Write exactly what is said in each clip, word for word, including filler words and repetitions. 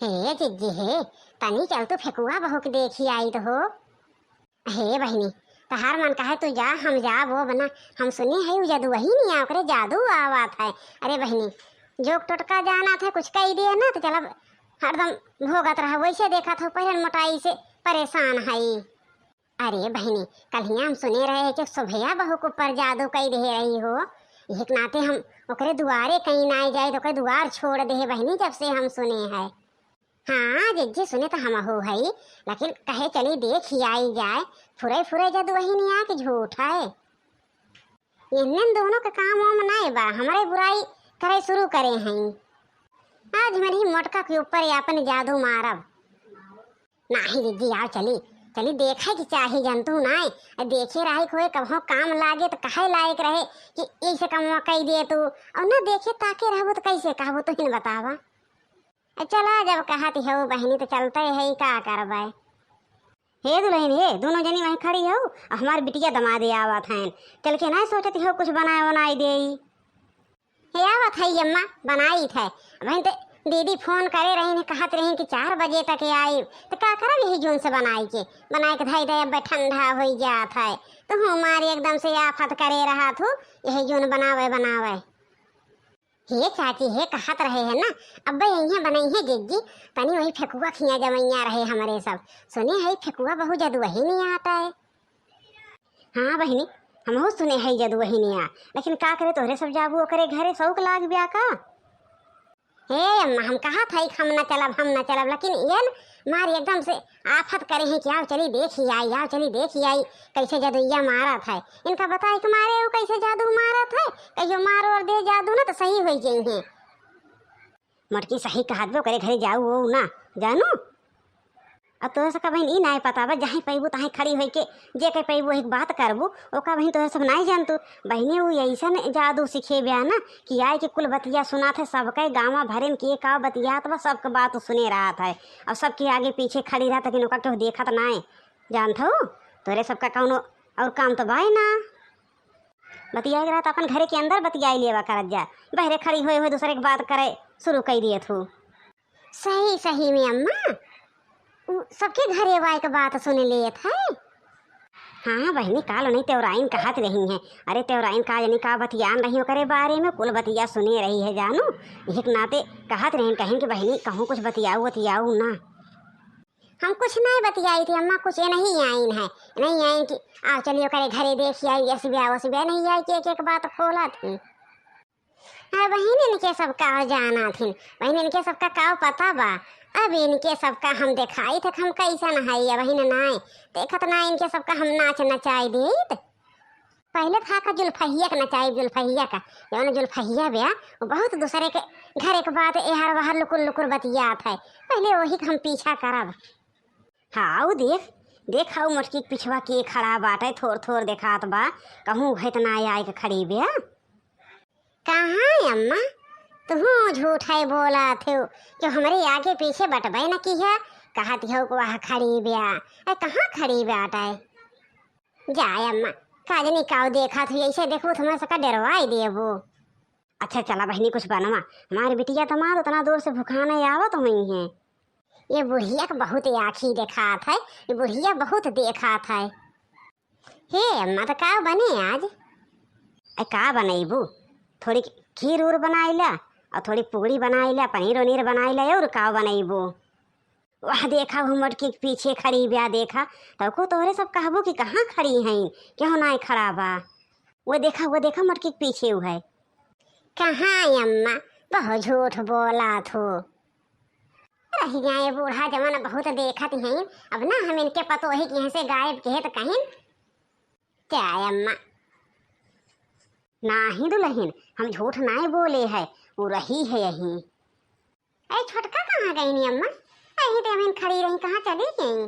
हे जिज्जी हे, तनी चल तू फेकुआ बहू के देखी आइत हो। हे बहिनी, तहार मन कहे तू जा, हम जाब ना। हम सुने हई उ जदुवहिनिया, ओकरे जादू आवत है। अरे बहिनी, जोग टोटका जानत है, कुछ कही दिए ना तो चलब हरदम भोगत रह। वैसे देखत हो पहले मोटाई से परेशान हई। अरे बहिनी, कल्हिया हम सुने रहे कि शोभया बहू के ऊपर जादू कई दे रही हो। यही के नाते हम ओकरे दुआरे कहीं ना जाए तो ओकरे दुआर छोड़ दे बहिनी, जब से हम सुने है। हाँ जिज्जी, सुने तो हमहू हई, लेकिन कहे चली देखी आई जाए। फुरे फुरे जदुवहिनिया के झूठ है। इन्हन दोनों के काम वाम नाय बा, हमरे बुराई करे शुरू करे हैं। आज मरी मोटका के ऊपर ही अपन जादू मारब। नाही जिज्जी, आओ चली, चली देखे के चाही, जनतू नाय। आ देखे रही कोई कभो काम लागे तो कहे लायक रहे कि ऐसे कमवा कई दे तू, और ना देखे ताके रहबो तो कैसे कहबो, तू ही न बतावा। आ चला, जब कहत हो बहिनी तो चलते है, का करबे। हे दुलहिन हे, दोनों जनी वहीं खड़ी हो, आ हमार बिटिया दमादे आवत हैं, चल के ना सोचत हो कुछ बनाए बनाई देई। हे आवत है अम्मा, बनाई थे। अबहिन ते दीदी फोन करे रही, कहत रही कि चार बजे तक आई, तो का करब यही जून से बनाई के, बनाए के धई दे, अब ठंडा हो जात है। तो हूँ मारी एकदम से आफत करे रहा थू, यही जून बनावे बनावे। हे चाची हे, कहत रहे है ना, अब्बे यहीं बनई है जिज्जी, तनी वही फेकुआ खिया जमैया रहे हमरे सब। सुने है फेकुआ बहुत जदुवहिनिया आता है। हाँ बहिनी, हमहू सुने है जदुवहिनिया, लेकिन का करे तोहरे सब जाबू ओकरे घरे, शौक लाग ब्या का? हे अम्मा, हम कहत है हम न चलब, हम न चलब, लेकिन ये न मारी एकदम से आफत करे हैं कि आओ चली देखी आई, आओ चली देखी आई, कैसे जदुइया मारत है। इनका बताए के मारे वो कैसे जादू मारत है, कहियो मार और दे जादू ना तो सही हो जाई हैं। मटकी सही कहत बे, ओकरे घरे जाऊ वो ना जानू। अब तोहरे सबका बहिन ई नाय पता बा, जहीं पैबू तहीं खड़ी होई के जे कह पैबू वही बात करबू, ओका बहिन तोहरे सब नाय जानतू। बहिनी ऊ ऐसन जादू सीखे ब्या ना कि आए के कुल बतिया सुनात है, सबके गाँव भरेन के का बतियात बा, सबके बात सुने रहत है। और सबके आगे पीछे खड़ी रहत है, लेकिन ओका केहू देखत नाय। जानत हो, तोहरे सबका कौनो और काम तो बाय ना। बतियाए के रहत अपन घरे के अंदर बतियाई लेवा करत जा, बहरे खड़ी होए हुए दूसरे के बात करे शुरू कई दिए थू। सही सही में अम्मा, उ सबके घरे वाए के बात सुन लेत है। हाँ बहिनी, काल नहीं तेवराइन कहत रही हैं। अरे तेवराइन का जनी का बतियान रही ओकरे बारे में, कुल बतिया सुने रही है जानू। एक नाते कहत रही, कहें कि बहिनी कहूँ कुछ बतियाऊ बतियाऊ ना। हम कुछ नहीं बतियाई थी अम्मा, कुछ ये नहीं आइन है, नहीं आइन कि आओ चलिए ओकरे घरे देखी आई, ऐसी ब्याह वैसी ब्याह नहीं आई कि एक एक बात खोला थी। हाँ बहिन, इनके सबका जाना थी बहिन, इनके सबका का पता बा। अब इनके सबका हम देखाई थे हम कैसन है ये बहिन, नाय देखत ना इनके सबका हम नाच नचाई दीत। पहले था का जुल्फहिया का नचाई, जुल्फहिया का, जौन जुल्फहिया ब्या वो बहुत दूसरे के घर एक बात एहर वहर लुकुर लुकुर बतियात है। पहले वही का हम पीछा करब। हाँ, ऊ देख, देख, हाउ मोटकी के पिछवा के खड़ा बाटे, थोर थोर देखात बा, कहूँ घट ना आए के खड़ी बे। कहाँ अम्मा, तुहूँ झूठ है बोला थे कि हमरे आगे पीछे बटबे न की है, कहत हो कि वह खड़ी बे। ए, कहाँ खड़ी बाटे? जाए अम्मा, काजनी काऊ देखा थी, ऐसे देखबू तो हमारे सबका डरवाई देबू। अच्छा चला बहिनी कुछ बनवा, हमारी बिटिया तो मार उतना दूर से भुखाने आवत हुई हैं। ये बुढ़िया के बहुत आँखी देखात है, ये बुढ़िया बहुत देखात है। हे अम्मा, तो का बने आज? ए, का बनैबू? थोड़ी खीर उर बनाई ला और थोड़ी पूड़ी बनाई ला, पनीर उनीर बनाई ला और का बनैबू? वह देखा, वो मटकी के पीछे खड़ी बा, देखा, तब को तोहरे सब कहबू कि कहाँ खड़ी हैं, क्यों ना खड़ा बा? वो देखा, वो देखा, मटकी के पीछे वो है। कहाँ अम्मा, बहुत झूठ बोला थो। रह जाए बूढ़ा जमाना बहुत देखत हैं, अब ना हम इनके पतोही के यहाँ से गायब कहे तो कहीं। क्या अम्मा? नाही दुलहिन, हम झूठ नाय बोले है, वो रही है यहीं। ए छोटका कहाँ गई नी अम्मा? यहीं तो हम खड़ी रही, कहाँ चली गई?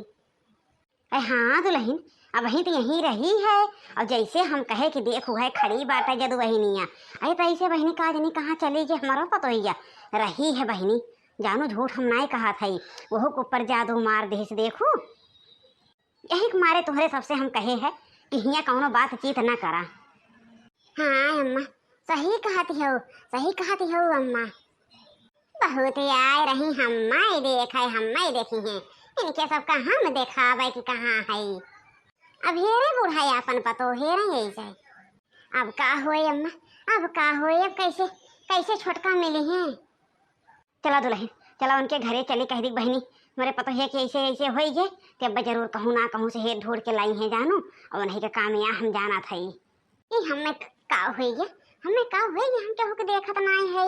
ए हाँ दुलहिन, अब वहीं तो यहीं रही है। और जैसे हम कहे कि देखू है खड़ी बाटे जदुवहिनिया, अरे तो ऐसे बहिनी का जनी कहाँ चली गई, हमारो पतोहिया रही है बहिनी। जानू झूठ हम नाय कहत है, वहू के ऊपर जादू मार देहिस देखू। यही के मारे तोहरे सबसे हम कहे है कि हियाँ कौनो बातचीत न करा। हाँ अम्मा, सही कहती हो, सही कहती हो अम्मा। बहुत आए रही, हम्मै देखे, हम्मै देखी हैं। इनके सबका हम देखावे कि कहाँ है। अब हेरे बुढ़ाई आपन पतो, हेरे ऐसे। अब का होए अम्मा, अब का होए, अब कैसे, कैसे छोटका मिली हैं? चला दुलहिन, चला उनके घरे चली, कहि दी बहिनी, हमरे पतोहिया के ऐसे ऐसे होई गे, ते अब जरूर कहूँ ना कहूँ से हेर ढूँढ़ के लाई हैं जानू, और उन्हीं के काम या हम जानत हई। ई हमें क-, का होई गे, हमें का होई गे, हम केहू के देखत नाई है।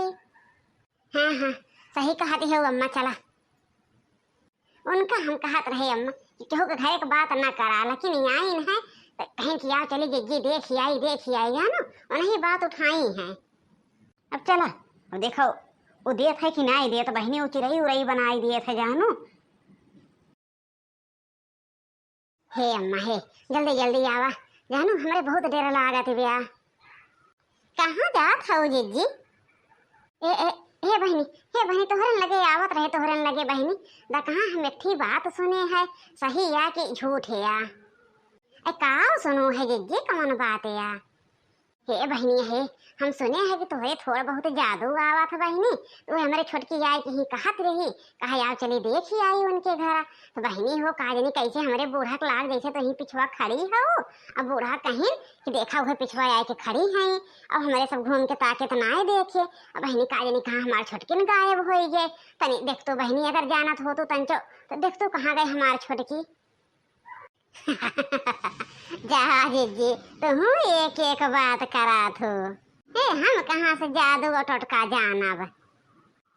हाँ, हाँ, सही कहत हो अम्मा, चला। उनका हम कहत रहे अम्मा कि केहू के घरे के बात ना करा, लेकिन आइन है तो कहीं कि आओ चली जिज्जी देखि आई, देखि आई, जानू, उन्हीं बात उठाई हैं। अब चला, अब देखो, वो देत है कि नाई देत बहिनी, वो चिरई उरई बनाई देत है जानू। हे अम्मा हे, जल्दी जल्दी आवा जानू, हमरे बहुत डेर लागत बिया। कहाँ जात हऊ जिज्जी? ए, ए, हे बहिनी, हे बहिनी, तोहरन लगे आवत रहे, तोहरन लगे बहिनी। दा कहाँ हम एक ठी बात सुने है, सही या कि झूठ है या? ए, का सुनो है जिज्जी, कौन बात या? हे बहिनी हे, हम सुने है कि तोहरे थोड़ा बहुत जादू आवत है बहिनी। तो हमरे छोटकी आई कि ही कहत रही, कहे आओ चली देखि आई उनके घर। तो बहिनी हो, का जानी कैसे हमरे बूढ़ा के लाग जैसे तो ही पिछवा खड़ी हो। अब बूढ़ा कहिन कि देखा उहे पिछवा आए के खड़ी हैं, अब हमरे सब घूम के ताके तो नाय देखे। अब बहिनी का जानी कहाँ हमार छोटकिन गायब होई गे। तनी देख तो बहिनी अगर जानत हो तो तंचो, तो देख तो कहाँ गए हमार छोटकी। जा जिज्जी, तुहूँ एक एक बात करात हो। ए, हम कहाँ से जादू और टोटका जानब?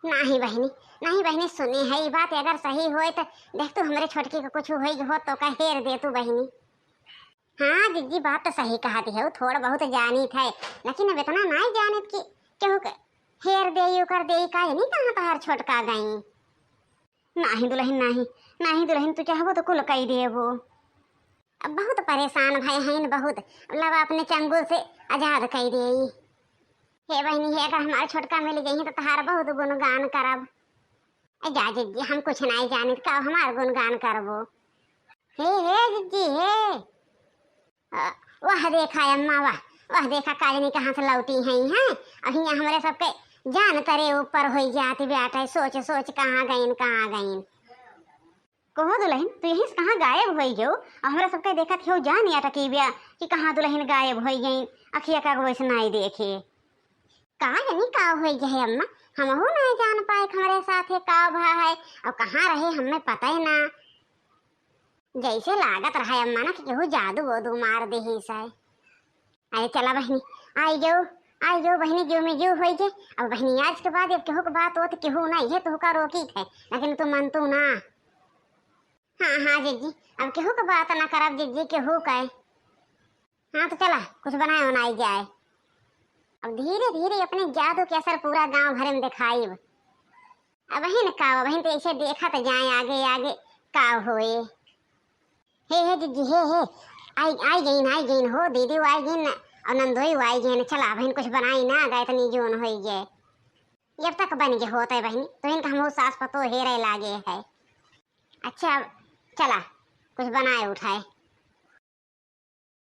नाही बहिनी, नाही बहिनी, सुनी है ई बात, अगर सही होए तो देख तू हमरे छोटकी के कुछ होई हो तो का हेर दे तू बहिनी। हाँ जिज्जी, बात तो सही कहत है, थोड़ा बहुत जानित है, लेकिन अब इतना नाही जानित कि केहू के हेर देई, ओकर देई, का जानी कहाँ तोहार छोटका गई। नाही दुलहिन, नाही, नाही दुलहिन, तू चाहबो तो कुल कई देबो। अब बहुत परेशान भए हैं बहुत, अब अपने चंगुल से आजाद कई देई। हे बहिनी हे, अगर हमार छोटका मिल गई तो तहार बहुत गुणगान करब। ए जा जिज्जी, हम कुछ नाही जानित, का हमार गुणगान करबो? हे, हे जिज्जी, हे। अ, वाह देखा अम्मा, वाह, वाह देखा, का जानी कहाँ से लौटी हैं, हैं? अब हियाँ हमरे सबके जान तरे ऊपर होई जात बाटे, सोच, सोच कहाँ गइन, कहाँ गइन। कहो दुलहिन, तू यहीं से कहाँ गायब होई गयो? और हमरा सबके देखत हो जान या टकी बिया कि कहाँ दुलहिन गायब होई गई, अखिया का वैसे नाही देखे। का जानी का होई गए अम्मा, हमहू नाही जान पाए कि हमरे साथे का भा है और कहाँ रहे, हमें पता ही ना। जैसे लागत रहा अम्मा ना कि केहू जादू वादू मार देही से। अरे चला बहिनी, आई जाओ, आई जाओ बहिनी, जो में जो होई गए। अब बहिनी आज के बाद अब केहू के बात होत केहू ना, ये तोहका रोकी थे, लेकिन तू मन तू ना। हाँ, हाँ जिज्जी, अब केहू के बात ना करब जिज्जी, केहू के। हाँ, तो चला, कुछ बनाए बनाई जाए। अब धीरे धीरे अपने जादू के असर पूरा गांव भर में दिखाइब। अबहिन का, अबहिन तो ऐसे देखत जाए आगे आगे का होए। हे, हे जिज्जी, हे, हे, आई, आई गईन, आई गईन हो, दीदी आई गईन, और नंदोई आई गईन। चला, अबहिन कुछ बनाई ना, गाय तनी जोन होई गए। जब तक बन गए होते बहिनी, तो इनका हम सास पतो हेरे लागे है। अच्छा, चला, कुछ बनाए उठाए।